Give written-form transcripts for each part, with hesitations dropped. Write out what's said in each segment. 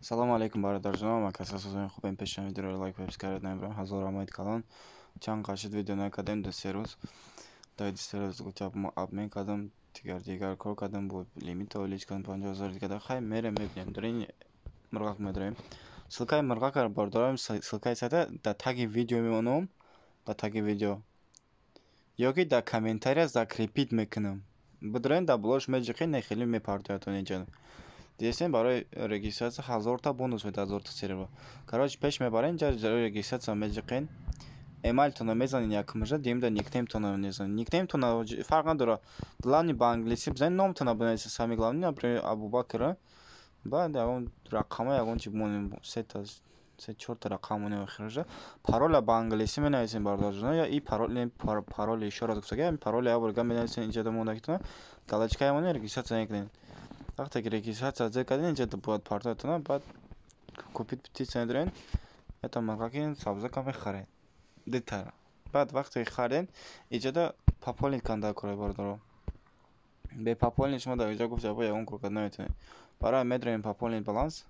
Салому алейкум, бародарҷонам, ма касасозони хубем. Пешам видеоро лайк, подписка намебарам. Ҳазор раҳмати калон. Чанд қашид видео накардем, 2-3 рӯз. Дар 2-3 рӯз гуфтям, мо обмен кардам, дигар дигар кор кардам, бо лимита увеличить кардам, 50 000 дигар. Хай, мерем, мебинем. Дар ин мурғак медорем. Ссылкаи мурғакро, бародарам, ссылкаи сайта дар таги видео мемонам, дар таги видео ё ки дар комментария закрепить мекунам. Бидорен, дар блош меҷиқед, не хеле мепартоятон инҷа. Дидестем, барои регистрация 1000та бонус медиҳад, 1000та серебро. Короче, пеш мебарен, ҷа регистрация меҷиқен, эмайлтонро мезанед якумжа, дуюмда никнеймтонро мезанед. Никнеймтонро фарқ надорад, главный ба англисӣ бизанед, номтонро бинависед, самый главный, например, Абубакр, баъд ягон рақама, ягон чи бимонем, сета, се, чорта рақам монем охирожа. Пароля ба англисӣ менависем, бародарҷоно, я и парол, пароли ещё раз гуфтага, пароли як бор дига менависем. Инҷа мондагитона галочка монем, регистрация мекунем. Вақте ки регистрация зер кардем, инҷа бояд партоятона, баъд «Купить птица» медорен, это мурғаки сабзака мехаред дитара. Баъд вақте ки харидем, иҷода пополнить кардан кора, бародаро. Бе пополнить шумо дар иҷо гуфта ягон кор карда наметавонед. Барои медорем «Пополнить баланс»,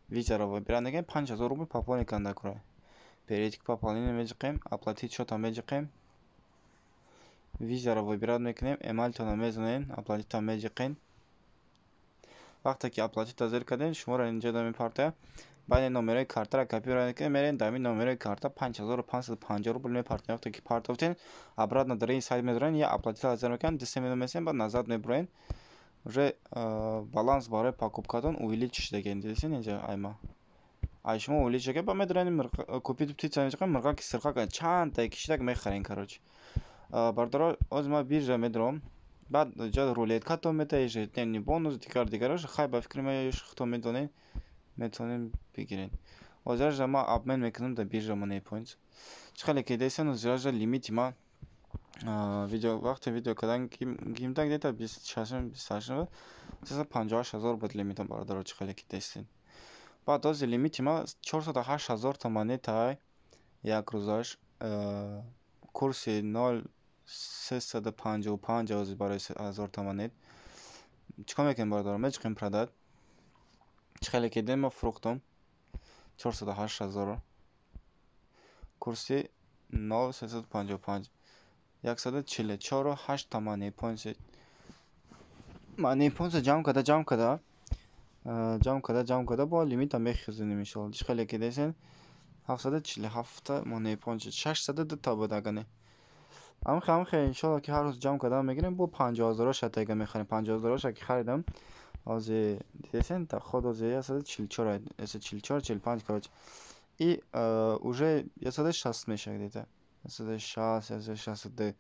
визаро выбирать мекунем, 5000 рубл пополнить кардан кора. «Перейти к пополнению» меҷиқем, «Оплатить счёта» меҷиқем, визаро выбирать мекунем, эмайлтонро мезанем, «Оплатить» меҷиқем. Вақте ки «Оплатить» зер кардем, шуморо инҷо мепартояд. Баъд номерои картаро копировать мекунем, мерем, дар ин номерои карта 5550 рубл мепартоем. Вақте ки партофтем, обратно дар ин сайт медорем, я «Оплатить» зер мекунем, 2-3 минут месем, баъд назад мебуроем, уже баланс барои покупкатон увеличить шудагиен. Дидесен, инҷа айма ай шумо увеличить шуда. Ба медорем «Купить птица» мечиқем, мурғаки сирхака чандта кишидак мехарем. Короче, бародаро, ҳозир ма биржа медорам. Баъд ҷа рулеткатон мета, ежедневный бонус, дигар дигарош. Хай, ба фикри ман, худтон медонед, метавонем бигиред. Ҳозиража ма обмен мекунам дар биржа Moniepoint. Чӣ хеле ки десен, ҳозиража лимити ма видео, вақте видео кардан гимда, где-то 26-ум, 28-ум буд, 358 000 буд лимитам, бародаро, чӣ хеле ки дестен. Баъд ҳозир лимити ма 408 000 та монетаи як рӯзаш, курси 0,355 ҳозир барои 1000 та монет. Чӣ кор мекунем, бародаро? Мечиқем «Продать». Чӣ хеле ки дидем, ма фурӯхтам 408 000-ро, курси 0,355, 144,8 та Moniepoint. Moniepoint ҷамъ карда, ҷамъ карда, ҷамъ карда, ҷамъ карда, бо лимита мехезонем, иншоалло. Чӣ хеле ки десен, 747та Moniepoint, 602 та буд, агар не. Ҳамихе, ҳамихе, иншоалло, ки ҳар рӯз ҷамъ карда мегирем, бо 50 0-ро шатага мехарем. 50 0-ро ки харидам, ҳозир дидесен, худ ҳозир 144, 144, 45, короче, и уже 160 мешавад, где-то 160, 162.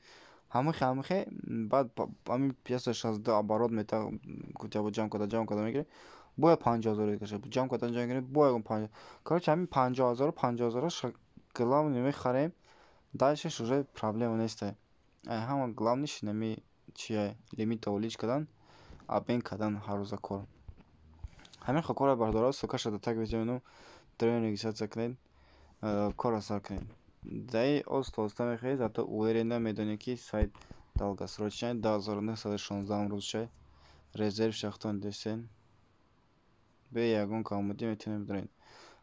Ҳамихе, ҳамихе, баъд ҳамин 162 оборот мета, гуфтя, бо ҷамъ карда, ҷамъ карда мегирем, бояд 50 0 каша ҷамъ карда, ҷамъ кунем, бояд панҷ, короче, ҳамин 50 0-ро, 50 0-ро главный мехарем, дальше уже проблема несте. Ҳама главныйш нами чия, лимита увеличить кардан, обмен кардан ҳаррӯза кор. Ҳамин хел кора, бародаро, ссылкаша дар таги видео менам, дароен, регистрация кунед, корро сар кунед. Даи оста оста мехоҳед, зато уверенно медонед, ки сайт долгосрочный, 2916-ум рӯзчай резерв шахтон десен, бе ягон камбудӣ метавонед бидоред.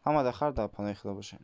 Ҳама дар хайр, дар паноҳи Худо бошед.